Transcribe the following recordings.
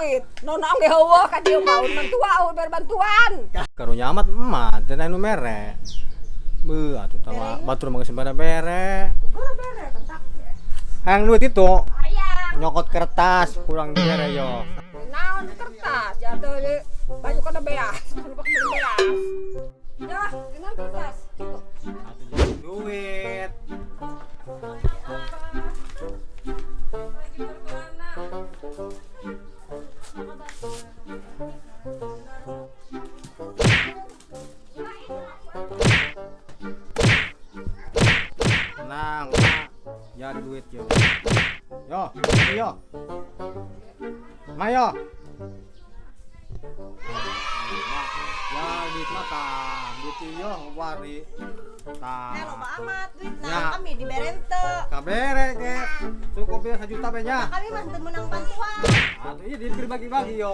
duit. Nona ge heueuh ka dieu mah bantuan, bere bantuan. Karunya amat emak teh nu mere. Beuh atuh tah batur mah geus bere. Guru bere kentak. Hayang duit itu. Hayang. Nyokot kertas kurang dibere yo. Naon kertas jatuh baju kana beas, lupa beli beas. Ya, dengan kertas. Atuh duit. Tenang, ya duit yo. Yo, yo. Mayo. Ya duit mata, duit yo wari. Tah. Loba amat duit nah kami dibere teu. Kabere ge. Cukup ya 1 juta be nya. Kami mah teu meunang bantuan. Atuh ieu dibagi-bagi yo.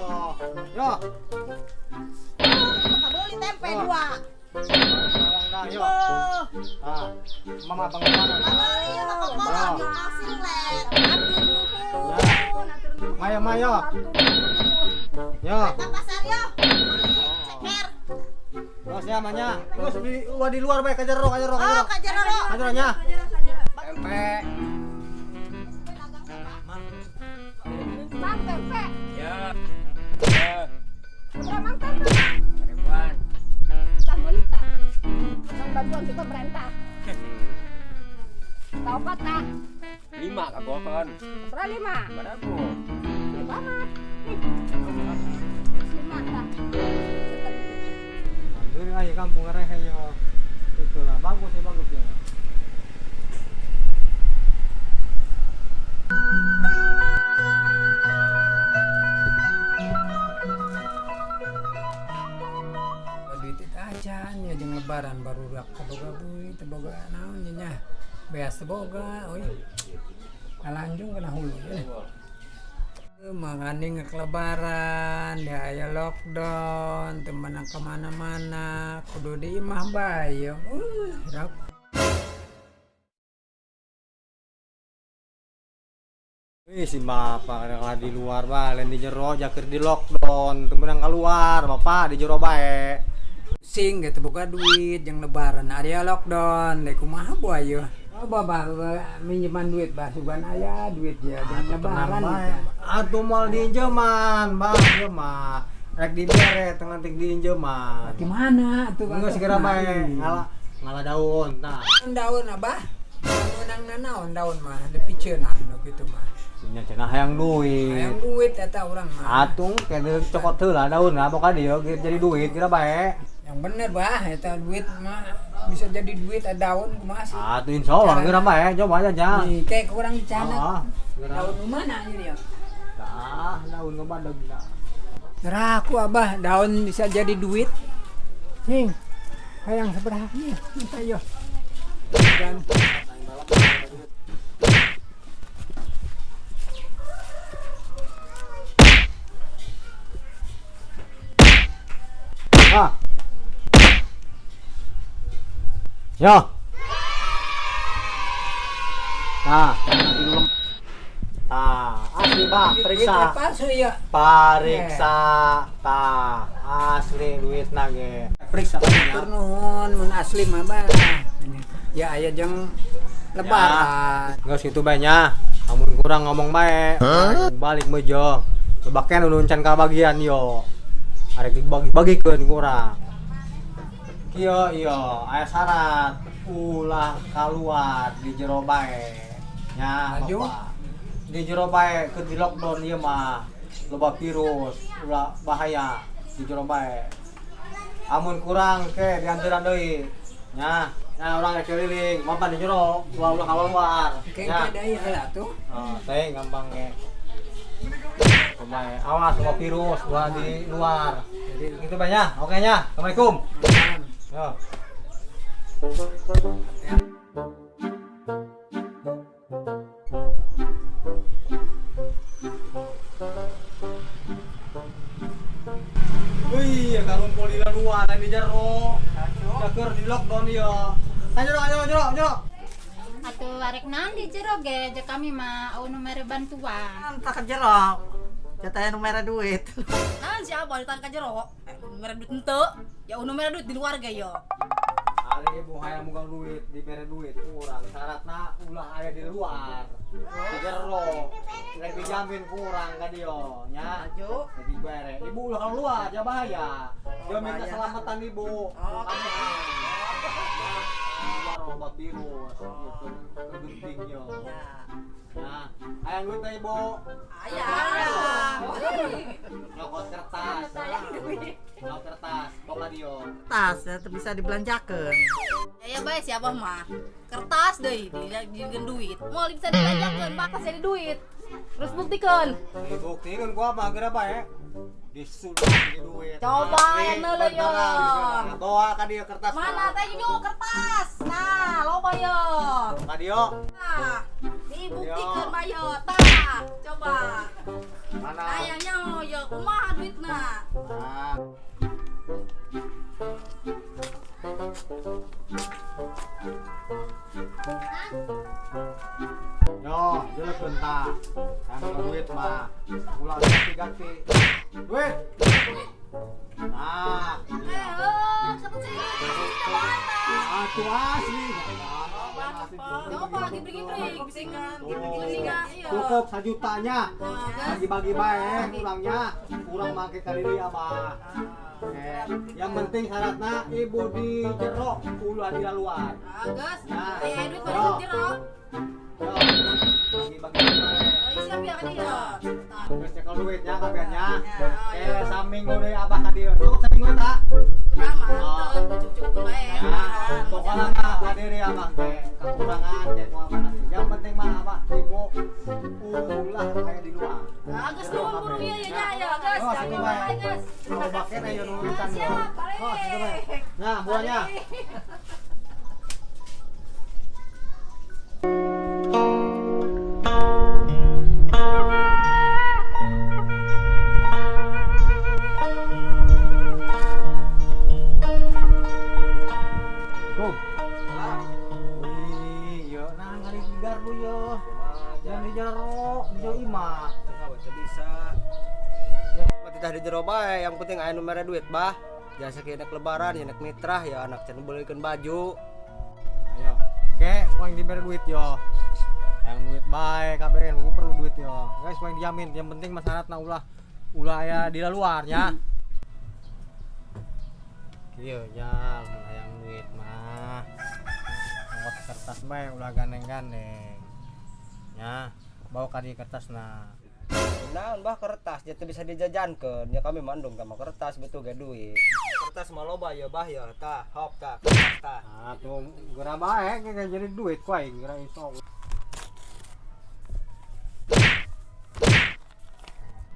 Yo. Kabeli tempe 2. Yo. Ah, mama pengamanan. Kabeli mah jeung asin let. Mayo mayo. Yo. Ka pasar yo. Ceker. Terus ya manya. Terus di luar bae ka jero ka jero. Oh, ka jero. Ka jero nya. Tempe. Mang tempe. Ya. Ya. Berapa mang tempe? Ribuan. Tah meuli tah. Menang bantuan di pemerintah. Tah opat tah. 5 kagokan. Berapa 5? Berapa? Lima amat. 5 tah. Alhamdulillah ya kampung ngerehe yo. Itulah bagus ya bagus ya. Duit acan ya jeung lebaran baru rak teboga duit teboga naon nya beas teboga euy. Kalanjung kana hulu ya. Makanya nggak lebaran, dia aya lockdown, temenan kemana-mana, kudu di imah bae. Rap. Ih si bapak kadang di luar bae, lain di jero jakir di lockdown, temenan keluar, bapak di jero bae. Sing gitu boga duit jeung lebaran aya lockdown, deui kumaha bu ayo. Oh, bapak minjeman duit bah sugan aya duit ya jeung lebaran. Atuh moal diinjeman, bah ieu mah. Rek dibere teu ngantik diinjeman. Gimana atuh? Geus segera bae ngala ngala daun tah. Daun abah. Meunang nanaon daun mah dipiceunan nu kitu mah. Nya cenah hayang duit. Hayang duit eta urang mah. Atuh kene cokot heula daun lah boka dieu jadi duit kira bae. Yang bener bah eta duit mah bisa jadi duit ada daun kumaha sih? Atuh insyaallah geura bae coba aja nya. Nih kayak kurang dicanak. Daun mana ieu ya? Tah, daun ngebadeg dah. Aku abah daun bisa jadi duit. Nih, hayang sabaraha nih, minta yo. Dan ah. Yo. Nah, tah, asli bah, periksa. Palsu ya. Periksa, tah, asli duit nage. Periksa ya. Nuhun, mun asli mah bah. Ya aya jeung lebaran. Geus kitu bae nya. Amun kurang ngomong bae. Balik mejo. Lebakeun nu can kabagian yo. Arek dibagi-bagikeun kurang. Kieu ieu aya syarat ulah kaluar di jero bae. Nya, bapak. Di jero bae keur di lockdown ieu mah loba virus, ulah bahaya di jero bae. Amun kurang ke diantaran deui. Nya, nah urang rek keliling, mapan di jero, ulah kaluar. Nya, deui heula tuh. Oh, teh gampang ge. Bae, awas loba virus ulah di luar. Jadi gitu bae nya. Oke nya. Assalamualaikum. Yo. Wih, karumpul di luar di jero. Caker di lockdown ieu. Jero, jero, jero, jero. Atuh arek naon di jero ge, je kami mah nu mere bantuan. Tah ka jero. Cataya nu mere duit. Nah, si Abah ditahan ka jero. Mere duit henteu. Ya nu mere duit di luar ge yo. Ari ibu hayang boga duit, dibere duit ku urang. Syaratna ulah aya di luar. Di jero. Rek dijamin ku urang ka dieu nya. Maju. Rek dibere. Ibu ulah keluar, ya bahaya. Jamin keselamatan ibu. Oh. Nah, luar obat virus, gitu, kegenting yo. Nah, hayang duit teh ibu. Ayah. Nyokot kertas. Nyokot kertas, bawa ka dieu. Tas ya teu bisa dibelanjakeun. Ya bae si Abah mah. Kertas deui dijieun duit. Moal bisa dibelanjakeun, bakal jadi duit. Terus buktikeun. Dibuktikeun gua mah geura bae. Disulap jadi duit. Coba yang neuleuh yo. Bawa ka dieu kertas. Mana teh yo kertas. Nah, loba yo. Ka dieu. Nah, dibuktikeun mah yo. Tah, coba. Mana? Ayahnya yo kumaha duitna? Nah. Yo, jelekeun tah. Hayang duit mah. Ulah ganti-ganti. Duit. Nah, Kertas jadi duit asli teh bae tah. Atuh asli. Coba gibrik-gibrik, bisa iya. Cukup sajutanya. Bagi-bagi bae kurangnya, kurang make ka diri abah. Yang penting syaratna ibu di jero ulah di luar. Geus. Nah. Aya duit mah di jero. Yo, bagi-bagi bae. Oh, siap ya ka dieu. Geus nyekel duitnya kabehnya. Saminggu deui abah ka dieu. Cukup saminggu tak? Kenapa? Teu cukup bae. Ya, pokoknya mah ka diri abah teh kekurangan teh kumaha ka dieu. Yang penting mah abah ibu ulah aya di luar. Geus nuhun buru ieu ya nya ya, geus. Oh, situ bae. Geus. Kalau make aya nu urusan. Siap, balik. Oh, situ bae. Nah, buahnya. Kum. Wih, yo nah kali digardu yo. Jangan di jero, di jero imah. Teu bisa. Mati tah di jero bae, yang penting aya nu mere duit bah. Jasa kieu nek lebaran, ya nek mitrah ya anak can beulikeun baju. Ayo. Oke, mau yang diberi duit yo. Yang duit bae kabeh, gua perlu duit yo. Guys, mau yang dijamin, yang penting masyarakatna ulah ulah aya di luar nya. Kieu nya mun hayang duit mah. Ngot kertas bae ulah gandeng-gandeng. Nya, bawa ka dieu kertasna. Naon bah kertas, ya teu bisa dijajankeun. Ya kami mandung sama kertas betul ge duit. Kertas mah loba ya bah ya, tah, hop tah, kertas tah. Nah, tuh geura bae kayak jadi duit ku aing geura iso.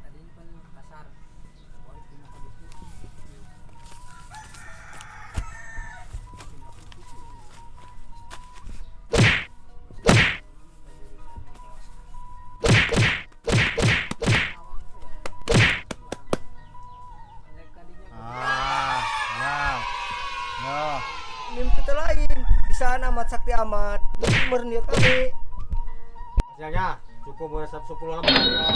Tadi ini kan pasar. Ah, ya. Yo. Mimpi teh lain, bisaan amat sakti amat. Meureun ieu kami. Hasilnya cukup mulai 10 lembar yo.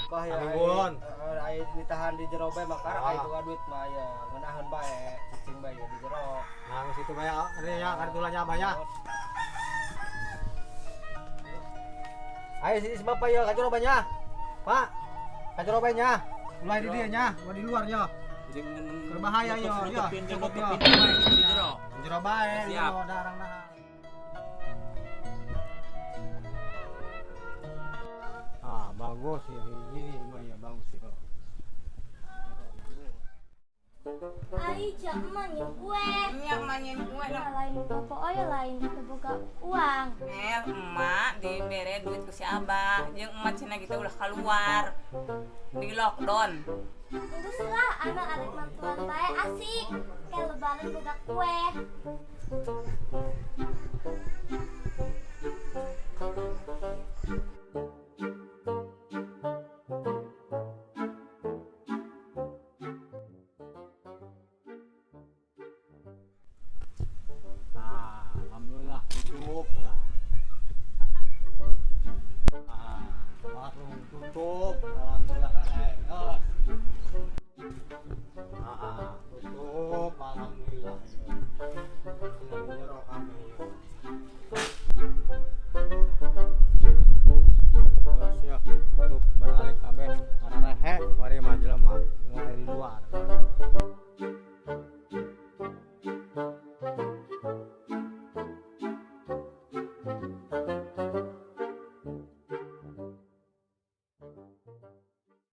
Bah ya. Samingguan. Aya ditahan di jero bae mah karek Ah. aya boga duit mah ya ngeunaheun bae, cicing bae di jero. Nah, ke situ banyak ini ya kartulanya banyak. Ayo sini si bapak ya, kacau banyak. Pak, kacau banyak. Mulai di dia nya, mulai di luar nya. Berbahaya yo, yo. Cukup yo. Jero bae, yo darang nah. Ah, bagus ya ini ya bagus ya. Ai, jak emak nyin kue. Iya, emak nyin kue dong. Lain bapak oyo lain terbuka uang. Emak dibere duit ku si abah. Jeung emak cina gitu ulah keluar. Di lockdown. Terus lah anak arek mantuan bae asik. Kayak lebaran boga kue. Nah, alhamdulillah cukup. Nah, warung tutup, alhamdulillah. Balik kabeh ngarehe mari mah jelema mulai di luar.